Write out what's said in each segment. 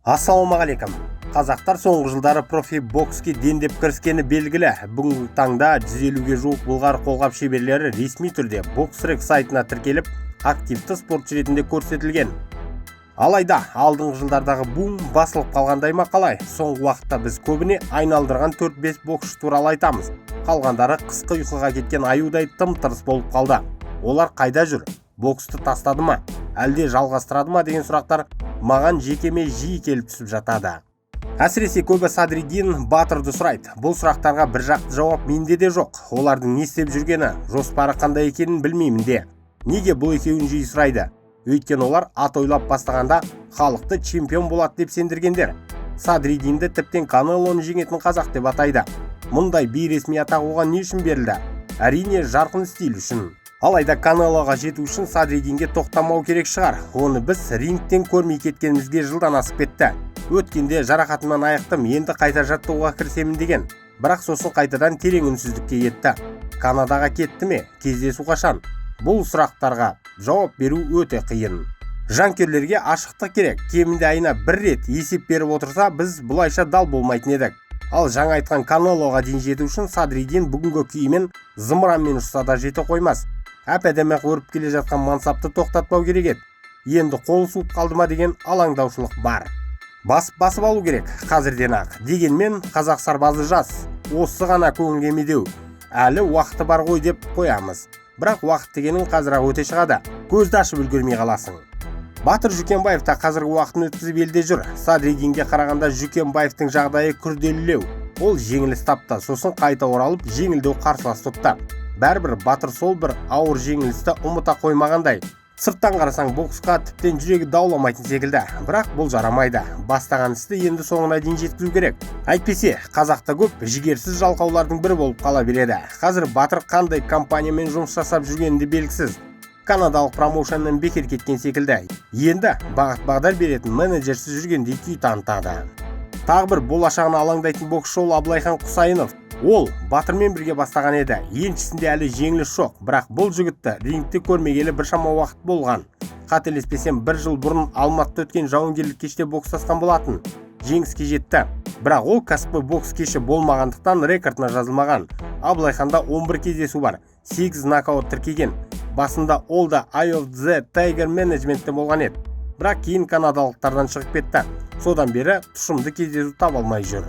Ассалаумағалейкум! Қазақтар соңғы жылдары профи бокске дендеп кіріскені белгілі. Бүгінгі таңда 150-ге жуық былғары қолғап шеберлері ресми түрде BoxRec сайтына тіркеліп, активті спортшы ретінде көрсетілген. Алайда алдыңғы жылдардағы бум басылып қалғандай ма, қалай, соңғы уақытта біз көбіне айналдырған 4-5 боксшы туралы айтамыз. Қалғандары қысқы ұйқыға кеткен аюдай тым тырыс болып қалды. Олар қайда жүр? Боксты тастады ма, әлде жалғастырады ма деген сұрақтар маған жекеме жиі келіп түсіп жатады. Әсіресе көбі Садриддин Батырды сұрайды. Бұл сұрақтарға бір жақты жауап менде де жоқ. Олардың не істеп жүргені, жоспары қандай екенін білмеймін де. Неге бұл екеуін жиі сұрайды? Өйткені олар ат ойлап бастағанда халықты чемпион болады деп сендіргендер. Садриддинді тіптен Канелоны жеңетін қазақ деп атайды. Мұндай бейресми атақ оған не үшін берілді? Әрине, жарқын стиль үшін. Алайда Канелоға жету үшін Садриддинге тоқтамау керек шығар. Оны біз рингтен көрмей кеткенімізге жылдан асып кетті. Өткенде «жарақатымнан айықтым, енді қайта жаттығуға кірісемін» деген. Бірақ сосын қайтадан терең үнсіздікке кетті. Канадаға кетті ме? Кездесу қашан? Бұл сұрақтарға жауап беру өте қиын. Жанкүйерлерге ашықтық керек. Кемінде айына бір рет есеп беріп отырса, біз бұлайша дал болмайтын едік. Ал жаңа айтқан Канелоға дейін жету үшін Садриддин бүгінгі күйімен зымыранмен ұшса да жете қоймас. Әп әдемі өріп келе жатқан мансапты тоқтатпау керек еді. Енді қолы суып қалды ма деген алаңдаушылық бар. Басып басып алу керек қазірден ақ. Дегенмен қазақ сарбазы жас, осы ғана көңілге медеу. Әлі уақыты бар ғой деп қоямыз. Бірақ уақыт дегенің қазір ақ өте шығады, көзді ашып үлгермей қаласың. Батыр Жүкембаев та қазіргі уақытын өткізіп елде жүр. Садриддинге қарағанда Жүкембаевтың жағдайы күрделілеу. Ол жеңіліс тапты, сосын қайта оралып, жеңілдеу қарсылас тұтты. Бәрібір Батыр сол бір ауыр жеңілісті ұмыта қоймағандай. Сырттан қарасаң, боксқа тіптен жүрегі дауламайтын секілді. Бірақ бұл жарамайды. Бастаған істі енді соңына дейін жеткізу керек. Әйтпесе қазақта көп жігерсіз жалқаулардың бірі болып қала береді. Қазір Батыр қандай компаниямен жұмыс жасап жүргені де белгісіз. Канадалық промоушеннен бекер кеткен секілді. Енді бағыт бағдар беретін менеджерсіз жүргендей күй танытады. Тағы бір болашағына алаңдайтын боксшы ол Абылайхан Құсайынов. Ол Батырмен бірге бастаған еді. Еншісінде әлі жеңіліс жоқ, бірақ бұл жігітті рингте көрмегелі біршама уақыт болған. Қателеспесем, бір жыл бұрын Алматыда өткен жауынгерлік кеште бокстасқан болатын. Жеңіске жетті. Бірақ ол кәсіпқой бокс кеші болмағандықтан, рекордына жазылмаған. Абылайханда 11 кездесу бар, 8 нокаут тіркеген. Басында ол да Eye of the Tiger менеджментте болған еді. Бірақ кейін канадалықтардан шығып кетті. Содан бері тұшымды кездесу таба алмай жүр.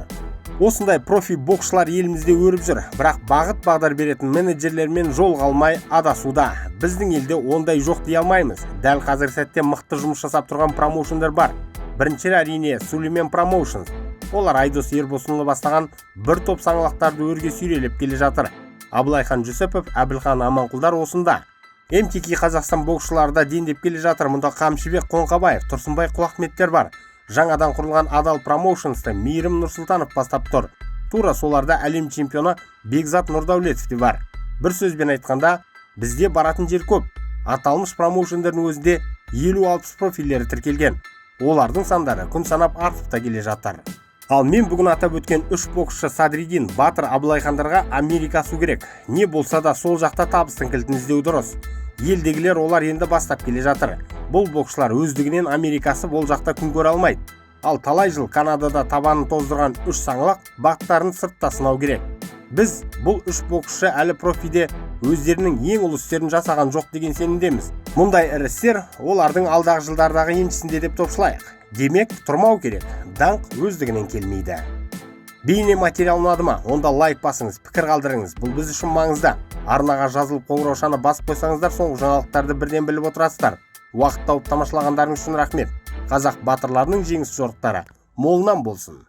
Осындай профи боксшылар елімізде өріп жүр, бірақ бағыт бағдар беретін менеджерлермен жол қалмай адасуда. Біздің елде ондай жоқ дей алмаймыз. Дәл қазіргі сәтте мықты жұмыс жасап тұрған промоушендер бар. Бірінші, әрине, Сулеймен Промоушнс. Олар Айдос Ербосынұлы бастаған бір топ саңлақтарды өрге сүйрелеп келе жатыр. Абылайхан Жүсіпов, Әбілхан Аманқұлдар осында. МТК Қазақстан боксшылары да дендеп келе жатыр. Мұнда Қамшыбек Қоңқабаев, Тұрсынбай Құлахметтер бар. Жаңадан құрылған Адал Промоушнсты Мейірім Нұрсұлтанов бастап тұр. Тура соларда әлем чемпионы Бекзат Нұрдәулетов те бар. Бір сөзбен айтқанда, бізде баратын жер көп. Аталмыш промоушендердің өзінде 50-60 профилері тіркелген. Олардың сандары күн санап артып та келе жатыр. Ал мен бүгін атап өткен үш боксшы Садриддин, Батыр, Абылайхандарға Америка асу керек. Не болса да сол жақта табыстың кілтін іздеу дұрыс. Елдегілер олар енді бастап келе жатыр. Бұл боксшылар өздігінен Америка асып, ол жақта күн көре алмайды. Ал талай жыл Канадада табанын тоздырған үш саңлақ бақтарын сыртта сынау керек. Біз бұл үш боксшы әлі профиде өздерінің ең ұлы істерін жасаған жоқ деген сенімдеміз. Мұндай ірі істер олардың алдағы жылдардағы еншісінде деп топшылайық. Демек, тұрмау керек. Даңқ өздігінен келмейді. Бейне материал ұнады ма? Онда лайк басыңыз, пікір қалдырыңыз. Бұл біз үшін маңызды. Арнаға жазылып, қоңыраушаны басып қойсаңыздар, соңғы жаңалықтарды бірден біліп отырасыздар. Уақыт тауып тамашалағандарыңыз үшін рахмет. Қазақ батырларының жеңіс жорықтары молынан болсын.